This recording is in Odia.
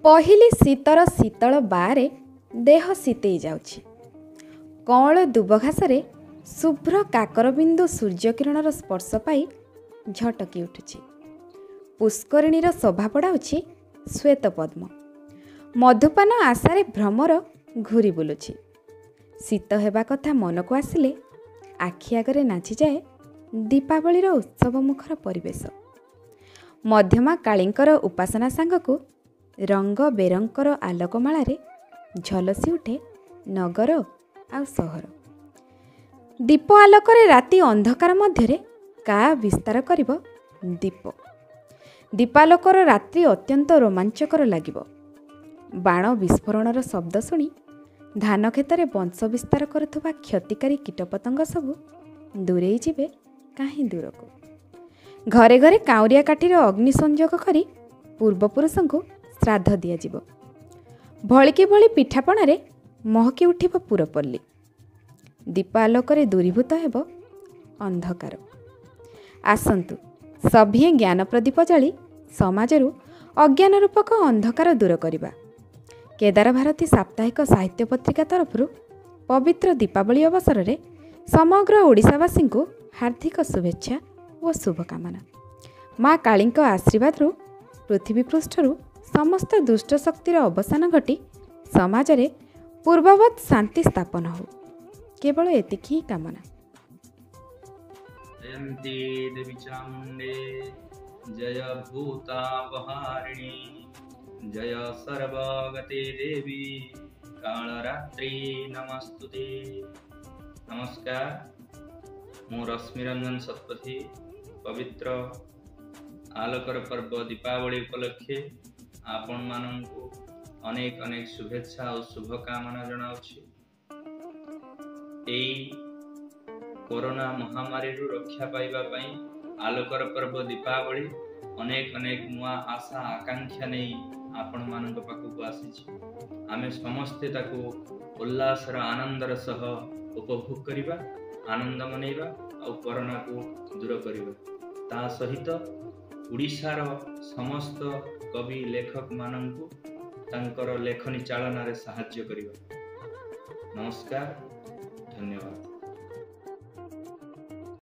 ପହିଲି ଶୀତର ଶୀତଳ ବାଆରେ ଦେହ ଶୀତେଇ ଯାଉଛି। କଅଁଳ ଦୁବଘାସରେ ଶୁଭ୍ର କାକର ବିନ୍ଦୁ ସୂର୍ଯ୍ୟକିରଣର ସ୍ପର୍ଶ ପାଇ ଝଟକି ଉଠୁଛି। ପୁଷ୍କରିଣୀର ଶୋଭା ବଢ଼ାଉଛି ଶ୍ୱେତପଦ୍ମ। ମଧୁପାନ ଆଶାରେ ଭ୍ରମର ଘୂରି ବୁଲୁଛି। ଶୀତ ହେବା କଥା ମନକୁ ଆସିଲେ ଆଖି ଆଗରେ ନାଚିଯାଏ ଦୀପାବଳିର ଉତ୍ସବ ମୁଖର ପରିବେଶ। ମଧ୍ୟମା କାଳୀଙ୍କର ଉପାସନା ସାଙ୍ଗକୁ ରଙ୍ଗ ବେରଙ୍ଗର ଆଲୋକମାଳାରେ ଝଲସି ଉଠେ ନଗର ଆଉ ସହର। ଦୀପ ଆଲୋକରେ ରାତି ଅନ୍ଧକାର ମଧ୍ୟରେ କାୟା ବିସ୍ତାର କରିବ ଦୀପ। ଦୀପାଲୋକର ରାତ୍ରି ଅତ୍ୟନ୍ତ ରୋମାଞ୍ଚକର ଲାଗିବ। ବାଣ ବିସ୍ଫୋରଣର ଶବ୍ଦ ଶୁଣି ଧାନ କ୍ଷେତରେ ବଂଶ ବିସ୍ତାର କରୁଥିବା କ୍ଷତିକାରୀ କୀଟପତଙ୍ଗ ସବୁ ଦୂରେଇ ଯିବେ କାହିଁ ଦୂରକୁ। ଘରେ ଘରେ କାଉଁରିଆ କାଠିର ଅଗ୍ନି ସଂଯୋଗ କରି ପୂର୍ବପୁରୁଷଙ୍କୁ ଶ୍ରାଦ୍ଧ ଦିଆଯିବ। ଭଳିକି ଭଳି ପିଠାପଣାରେ ମହକି ଉଠିବ ପୁରପଲ୍ଲୀ। ଦୀପ ଆଲୋକରେ ଦୂରୀଭୂତ ହେବ ଅନ୍ଧକାର। ଆସନ୍ତୁ ସଭିଏଁ ଜ୍ଞାନ ପ୍ରଦୀପ ଜାଳି ସମାଜରୁ ଅଜ୍ଞାନ ରୂପକ ଅନ୍ଧକାର ଦୂର କରିବା। କେଦାର ଭାରତୀ ସାପ୍ତାହିକ ସାହିତ୍ୟ ପତ୍ରିକା ତରଫରୁ ପବିତ୍ର ଦୀପାବଳି ଅବସରରେ ସମଗ୍ର ଓଡ଼ିଶାବାସୀଙ୍କୁ ହାର୍ଦ୍ଦିକ ଶୁଭେଚ୍ଛା ଓ ଶୁଭକାମନା। ମା କାଳୀଙ୍କ ଆଶୀର୍ବାଦରୁ ପୃଥିବୀ ପୃଷ୍ଠରୁ ସମସ୍ତ ଦୁଷ୍ଟ ଶକ୍ତିର ଅବସାନ ଘଟି ସମାଜରେ ପୂର୍ବବତ୍ ଶାନ୍ତି ସ୍ଥାପନ ହେଉ, କେବଳ ଏତିକି ହିଁ କାମନା। ଜୟନ୍ତୀ ଦେବୀ ଚାମୁଣ୍ଡେ, ଜୟ ଭୂତାପହାରିଣୀ, ଜୟ ସର୍ବଗତେ ଦେବୀ କାଳରାତ୍ରି ନମସ୍ତୁତେ। ନମସ୍କାର, ମୁଁ ରଶ୍ମିରଞ୍ଜନ ଶତପଥୀ। ପବିତ୍ର ଆଲୋକର ପର୍ବ ଦୀପାବଳି ଉପଲକ୍ଷେ ଆପଣମାନଙ୍କୁ ଅନେକ ଅନେକ ଶୁଭେଚ୍ଛା ଆଉ ଶୁଭକାମନା ଜଣାଉଛି। ଏଇ କରୋନା ମହାମାରୀରୁ ରକ୍ଷା ପାଇବା ପାଇଁ ଆଲୋକର ପର୍ବ ଦୀପାବଳି ଅନେକ ଅନେକ ନୂଆ ଆଶା ଆକାଂକ୍ଷା ନେଇ ଆପଣମାନଙ୍କ ପାଖକୁ ଆସିଛି। ଆମେ ସମସ୍ତେ ତାକୁ ଉଲ୍ଲାସର ଆନନ୍ଦର ସହ ଉପଭୋଗ କରିବା, ଆନନ୍ଦ ମନେଇବା ଆଉ କରୋନାକୁ ଦୂର କରିବା। ତା ସହିତ ଓଡ଼ିଶାର ସମସ୍ତ କବି ଲେଖକମାନଙ୍କୁ ତାଙ୍କର ଲେଖନୀ ଚାଳନାରେ ସାହାଯ୍ୟ କରିବା। ନମସ୍କାର, ଧନ୍ୟବାଦ।